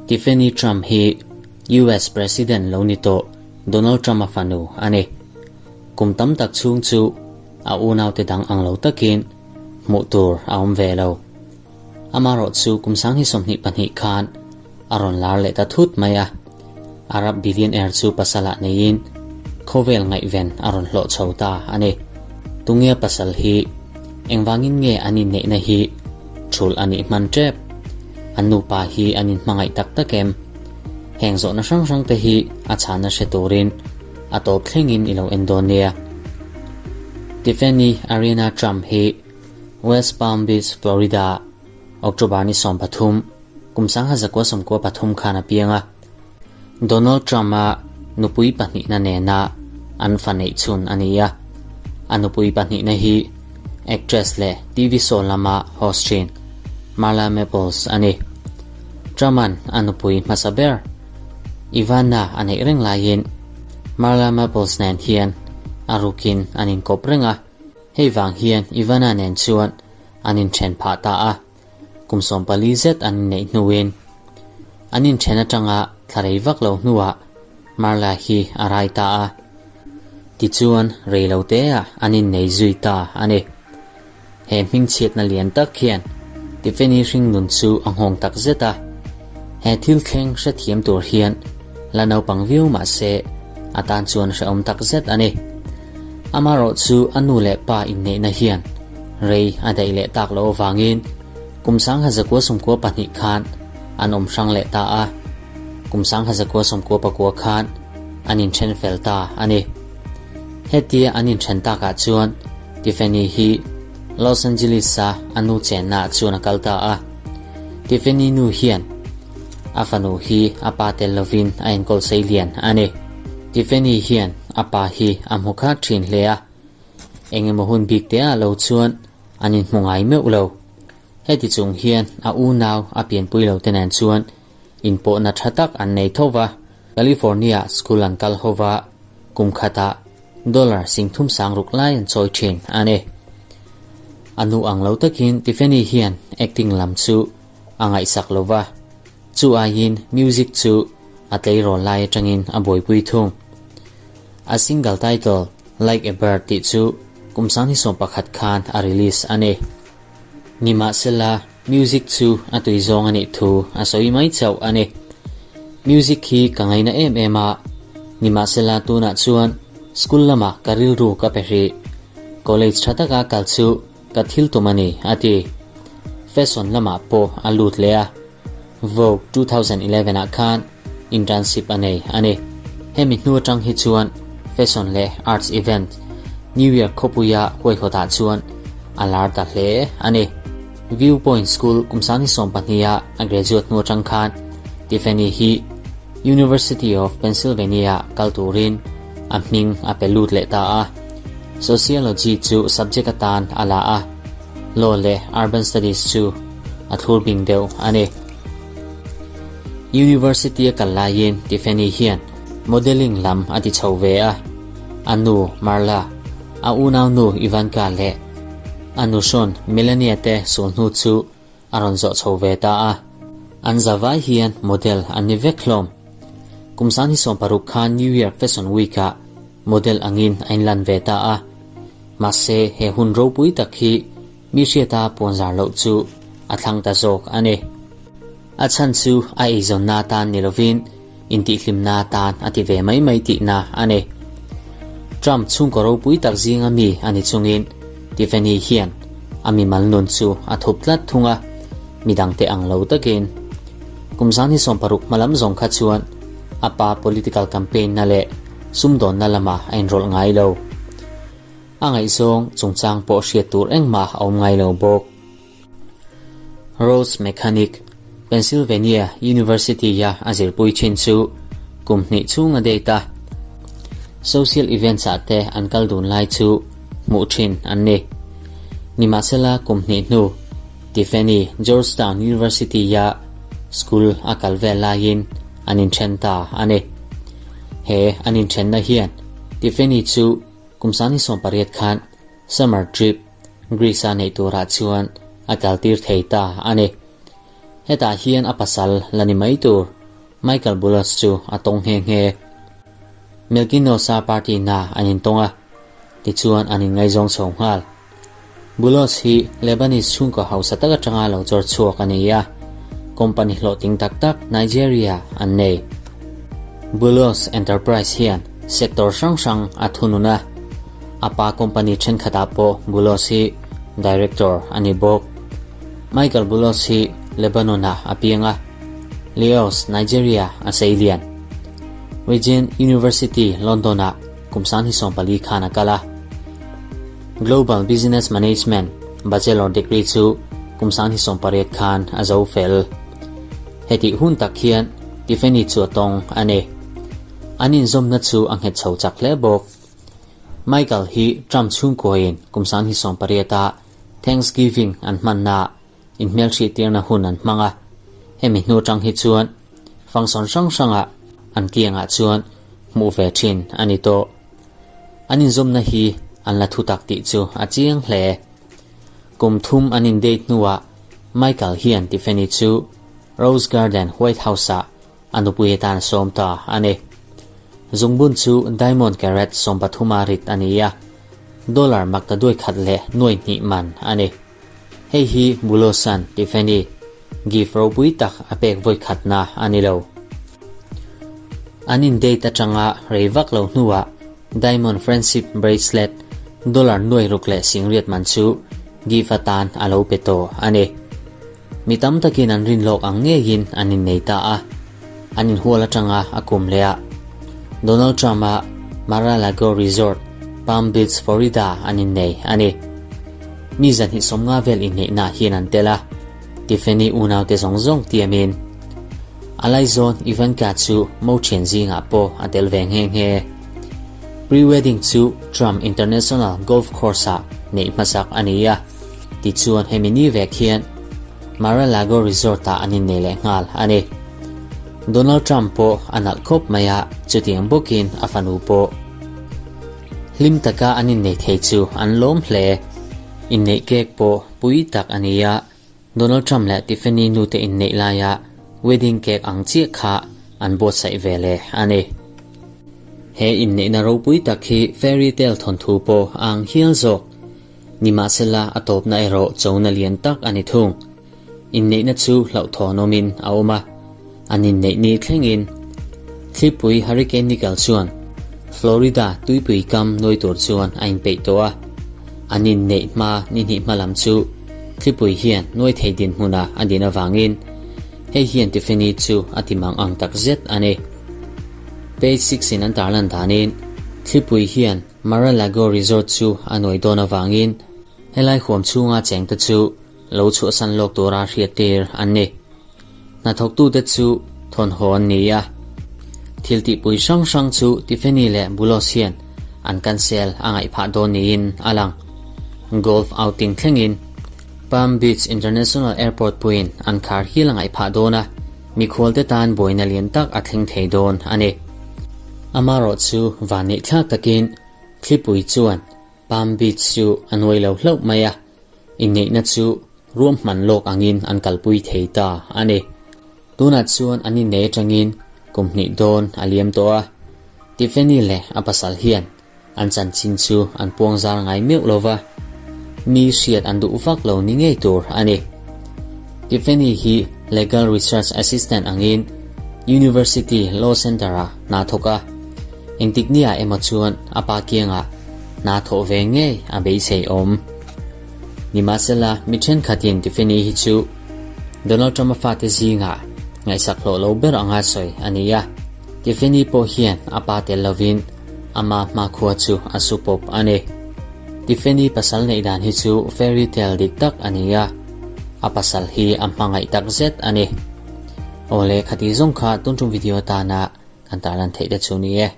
Tiffany Trump hi US President lo ni tawh Donald Trump-a fanu a ni. Kum tam tak chhung chu a unaute dang ang lo takin hmuh tur a awm ve lo. Amaherawh chu kum 2022 khan a rawn lar leh ta thut mai a, Arab billionaire chu pasalah neiin khawvel ngaihven a rawn hlawh chho ta a ni. Tunge pasal hi? Engvangin nge an inneihna hi thulh a nih hman tep? An nupa hi an inhmangaih tak tak em? Heng zawhna hrang hrang te hi a chhanna hre turin a tawp thlengin i lo en dawn nia. Tiffany Ariana Trump hi West Palm Beach, Florida, October ni 13, kum 1993 khan a piang a. Donald Trump-a nupui pahnihna nena an fa neih chhun a ni a. A nupui pahnihna hi actress leh TV show lama host thin Marla Maples a ni. Trump-a'n a nupui hmasa ber Ivana a neih reng laiin Marla Maples nen hian a rukin an inkawp reng a, hei vang hian Ivana nen chuan an inthen phah ta a. Kum 14 zet an inneih hnuin an inthen atanga thla rei vak lo hnuah Marla hi a rai ta a. Tichuan rei lo teah an innei zui ta a ni. He hmingchhiatna lian tak hian Tiffany hringnun chu a nghawng tak zet a. He thil thleng hrethiam tur hian la naupang viau mah se a tan chuan hrehawm tak zet a ni. Amaherawh chu a nu leh pa inneihna hian rei a daih leh tak loh avangin kum 1992 khan an awm hrang leh ta a, kum 1999 khan an inthen fel ta a ni. Hetia an inthen takah chuan Tiffany hi Los Angeles-a a nu chennaah chuan a kal ta a. Tiffany nu hian a fanu hi a pa tel lovin a enkawl sei lian a ni. Tiffany hian a pa hi a hmu khat thin hle a, eng emaw hun bik te ah lo chuan an inhmu ngai meuh lo. Heti chung hian a unau a pianpui lo te nen chuan inpawhna tha tak an nei tho va, California school an kal ho va, kum khatah dollar 36 lai an chawi thin a ni. A nu ang lo takin Tiffany hian acting lam chu a ngaihsak lo va, chu aiin music chu a tleirawl lai atangin a buaipui thung. A single title Like a Bird tih chu kum 2011 khan a release a ni. Nimahsela, music chu a tui zawng a nih thu a sawi mai chauh a ni. Music hi ka ngaina em em a, nimahsela tunah chuan school lamah ka rilru ka pe hrih. College tha taka kal chu ka thil tum a ni, a ti. Fashion lamah pawh a lut leh a, Vogue 2011 ah khan internship a nei a ni. Hemi hnu atang hi chuan fashion leh arts event New York khawpuia huaihawtah chuan a lar ta hle a ni. Viewpoint School kum 2012 a a graduate hnu atang khan Tiffany hi University of Pennsylvania kal turin a hming a pe lut leh ta a. Sociology chu subject atan a la a, Law leh Urban Studies chu a thlur bing deuh a ni. University a kal laiin Tiffany hian modelling lam a ti chho ve a, a nu Marla, a unau nu Ivanka leh a nuhrawn Melania te sulhnu chu a rawn zawh chho ve ta a. An zavai hian model an ni vek hlawm. Kum 2016 khan New York Fashion Week-ah model angin a inlan ve ta a. Mahse he hun ropui tak hi mi hriata puanzar loh chu a thlang ta zawk a ni. A chhan chu a eizawnna atan ni lovin intihhlimna atan a ti ve mai mai tihna a ni. Trump chhungkaw ropui tak zinga mi a ni chungin Tiffany hian a mimal nun chu a thup tlat thung a, midangte ang lo takin. Kum 2016 hmalam zawng kha chuan a pa political campaign na leh sumdawnna lamah a inrawlh ngai lo. A ngaihzawng chungchang pawh hriat tur engmah a awm ngai lo bawk. Rose Mechanic, Pennsylvania University-a a zirpui thin chu kum hnih chhung a date a. Social events-ah te an kal dun lai chu hmuh thin an ni. Nimahsela kum hnih hnu Tiffany Georgetown University-a school a kal vel laiin an inthen ta a ni. He an inthenna hian Tiffany chu kum 2018 khan summer trip Greece-a neih turah chuan a kaltir thei ta a ni. Hetah hian a pasal la ni mai tur Michael Boulos chu a tawng nghe nghe. Milkinosa party na an intawng a, tichuan an inngaizawng chho nghal. Boulos hi Lebanese chhungkaw hausa tak atanga lo chawr chhuak a ni a, company hlawhtling tak tak Nigeria an nei. Boulos Enterprise hian sector hrang hrang a thunun a, a pa company thenkhatah pawh Boulos hi director a ni bawk. Michael Boulos hi Lebanon-ah a piang a, Laos, Nigeria a seilian. Regent University, London-ah kum 2014 khan a kal a. Global Business Management Bachelor degree chu kum 2018 khan a zo fel. Hetih hun tak hian Tiffany chu a tawng a ni. An inzawmna chu a nghet chho chak hle bawk. Michael hi Trump chhungkuain kum 2018 a Thanksgiving an hmannaah inhmelhriattirna hun an hmang a, hemi hnu atang hi chuan function hrang hrangah an kiangah chuan hmuh ve thin a ni tawh. An inzawmna hi an la thutak tih chu a chiang hle. Kum thum an in date hnuah Michael hian Tiffany chu Rose Garden White House-ah a nupui atan a sawm ta a ni. Zungbun chu diamond carat 13 a rit a ni a, dollar maktaduai khat leh nuai hnih man a ni. Hei hi Bulosan Tiffany gift ropui tak a pek vawi khatna a ni lo. An in date atanga rei vak lo hnuah Diamond Friendship Bracelet dollar nuai ruk leh singriat man chu gift atan a lo pe tawh a ni. Mi tam takin an rin lawk ang ngeiin an innei ta a, an inhual atanga a kum leh a. Donald Trump-a Mar-a-Lago Resort, Palm Beach, Florida an innei a ni. Mi 250 vel inneihnaah hian an tel a, Tiffany unaute zawng zawng tiamin. A laizawn Ivanka chu mo thian zingah pawh a tel ve nghe nghe. Pre-wedding chu Trump International Golf Course-ah neih hmasak a ni a. Tichuan hemi ni vek hian Mar-a-Lago Resort-ah an innei leh nghal a ni. Donald Trump pawh a nalh khawp mai a, chutiang bawkin a fanu pawh. Hlim taka an innei thei chu an lawm hle. Inneih cake pawh pui tak a ni a, Donald Trump leh Tiffany nu te inneih laia wedding cake ang chiah kha an buatsaih ve leh a ni. He inneihna ropui tak hi fairy tale thawnthu pawh a ang hial zawk. Nimahsela a tawpna erawh chona lian tak a ni thung. Inneihna chu hlauhthawn awmin a awm a, an inneih ni thlengin thlipui Hurricane Nickel chuan Florida tuipui kam nuai tur chuan a inpeih tawh a. An inneih hma ni hnih hma lam chu thlipui hian nuai thei dinhmuna a din avangin hei hian Tiffany chu a ti mang ang takzet a ni. Page Six in an tarlan danin thlipui hian Mar-a-Lago Resort chu a nuai dawn avangin helai huam chhunga chengte chu lo chhuahsan lawk tura hriattir an ni. Hnathawktute chu thawnhaw an ni a, thil tihpui hrang hrang chu Tiffany leh Boulos hian an cancel a ngaih phah dawn niin a lang. Golf outing thlengin Palm Beach International Airport puiin an khar hial a ngaih phah dawn a, Mikhualte tan buaina lian tak a thleng thei dawn a ni. Amarawh chu vanneihthlak takin thlipui chuan Palm Beach chu a nuai lo hlauh mai a, inneihna chu ruahman lawk angin an kalpui thei ta a ni. Tunah chuan an innei atangin kum hnih dawn a liam tawh a, Tiffany leh a pasal hian An chanchin chu an puang zar ngai meuh lo va, mi hriat an duh vak lo ni ngei tur a ni. Tiffany hi Legal Research Assistant angin University Law Center-ah hna thawk a, engtik niah emaw chuan a pa kiangah hna thawh ve ngei a beisei awm. Nimahsela, mi thenkhatin Tiffany hi chu Donald Trump-a fate zingah ngaihsak hlawh lo ber anga sawi a ni a, Tiffany pawh hian a pa tel lovin Ama hmakhua chu a su pawp a ni. Tiffany pasal neih dan hi chu fairy tale dik tak a ni a, a pasal hi a hmangaih tak zet a ni. Awle khati zawng kha tun tum video atana kan tarlan theih te chu ni e.